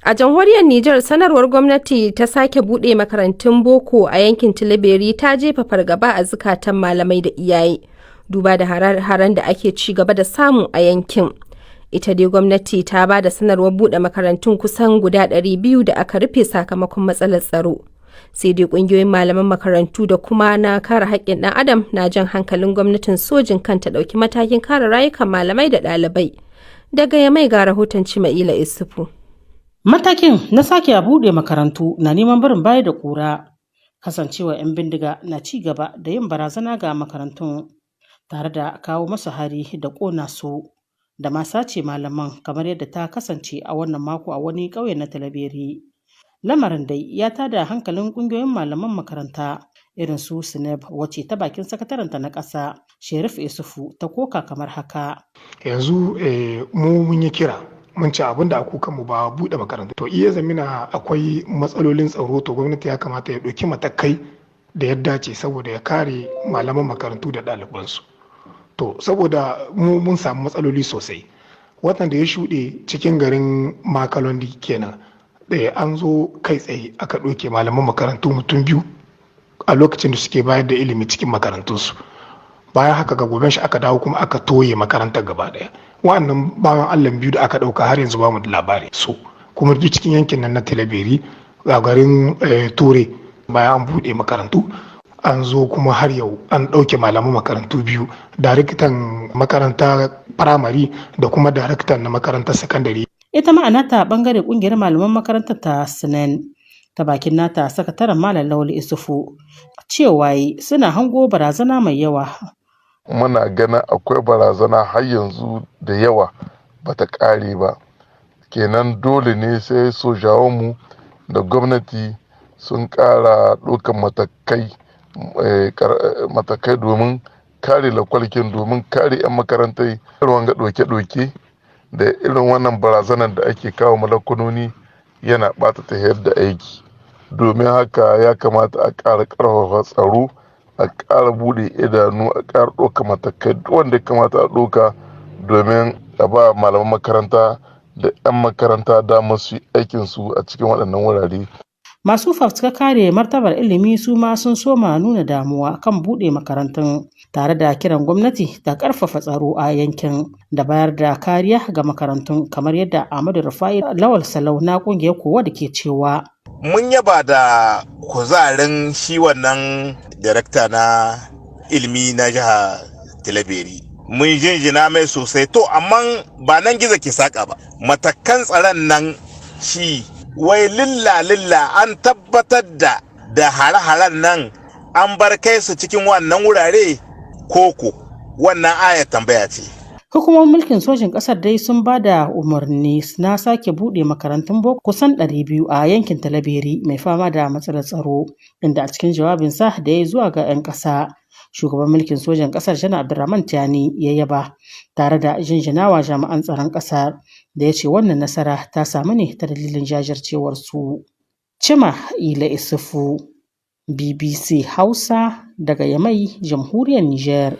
A jamhuriyar Nijar, sanarwar gwamnati ta sake buɗe makarantun boko a yankin Tillaberi ta jefa fargaba a zukatan malamai da iyaye, duba da hare-haren da ake ci gaba da samu a yankin. Ita dai gwamnati ta ba da sanarwar buɗe makarantun kusan guda 200 da aka rufe sakamakon matsalar tsaro. Sai dai ƙungiyoyin malaman makarantu da kuma na kare haƙƙin ɗan adam na jan hankalin gwamnatin sojin kan ta ɗauki matakin kare rayukan malamai da ɗalibai. Daga Yamai ga rahoton Cima'ila Isufu. Matakin na sake a buɗe makarantu na neman barin baya da ƙura, kasancewa 'yan bindiga na ci gaba da yin barazana ga makarantun tare da kawo masu hari da ƙona su da ma sace malaman, kamar yadda ta kasance a wannan mako a wani ƙauye na Talabere. Lamarin dai ya tada hankalin ƙungiyoyin malaman makaranta irin su SNEB, wacce ta bakin sakataranta na ƙasa Sherif Isufu ta koka kamar haka. Yanzu mu mun yi kira, mun ci abin da a mu ba buɗe makaranta. To, iya zamina akwai matsalolin tsaro, to gwamnati ya kamata ya ɗauki matakai da ya dace saboda ya kare malaman makarantu da ɗalibansu. To, saboda mu mun samu matsaloli sosai. Watan da ya shuɗe cikin garin Makalondi kenan da an zo kai tsaye aka ɗauke malaman makarantu mutum biyu a lokacin da suke bayar da ilimi cikin makarantunsu. Bayan haka ga goben shi aka dawo kuma aka toye makarantar gaba daya. Wa'annan bayan Allah biyu da aka dauka, har yanzu bamu da labari su. Kuma duk cikin yankin nan na Tilaberi a garin Ture, bayan an buɗe makarantu an zo kuma har yau an ɗauke malaman makarantu biyu, daraktan makaranta firamare da kuma daraktan na makarantar sakandare. Ita ma'ana ta bangare kungiyar malaman makarantar ta Sinan, ta bakin nata sakataren Malam Lawal Isufu, cewa suna hango barazana mai yawa. Muna ganin akwai barazana har yanzu da yawa bata ƙare ba. Kenan dole ne sai sojawanmu da gwamnati sun ƙara ɗaukan matakai, matakai domin kare lakwalkin, domin kare 'yan makarantai. Irin wanga ɗauke-ɗauke da irin wannan barazanar da ake kawo malakunoni yana ɓata tafiyar da aiki. Domin haka ya kamata a ƙara ƙarfafa tsaro, a ƙara buɗe idanu, a ƙara ɗauka matakai duk wanda ya kamata a ɗauka domin a ba malaman makaranta da 'yan makaranta damar su yi aikinsu a cikin waɗannan wurare. Masu fafutukar kare martabar ilimi su ma sun soma nuna damuwa kan buɗe makarantun, tare da kiran gwamnati ta ƙarfafa tsaro a yankin da bayar da kariya ga makarantun, kamar yadda Ahmadu Rufai Lawal Salau na ƙungiyar Kowa da ke cewa. Mun yaba da kuzarin shi wannan darakta na ilimi na jiha Tilaberi. Mun jinjina mai sosai. To, amma ba nan gizo ke saka ba. Matakan tsaron nan shi wai lilla lilla an tabbatar da hare-haren nan an bar kai su cikin wannan wurare koko wannan aya tambaya ce. Hukumomin mulkin sojin ƙasar dai sun ba da umarni na sake buɗe makarantun boko kusan 200 a yankin Talabere mai fama da matsalar tsaro, inda a cikin jawabinsa da ya yi zuwa ga 'yan ƙasa, shugaban mulkin sojan ƙasar Janar Abdurrahman Tiani ya yaba tare da jinjinawa jami'an tsaron ƙasar da ya ce wannan nasara ta samu ne ta dalilin jajircewar su. Cima Ila Isufu, BBC Hausa, daga Yamai, Jamhuriyar Nijar.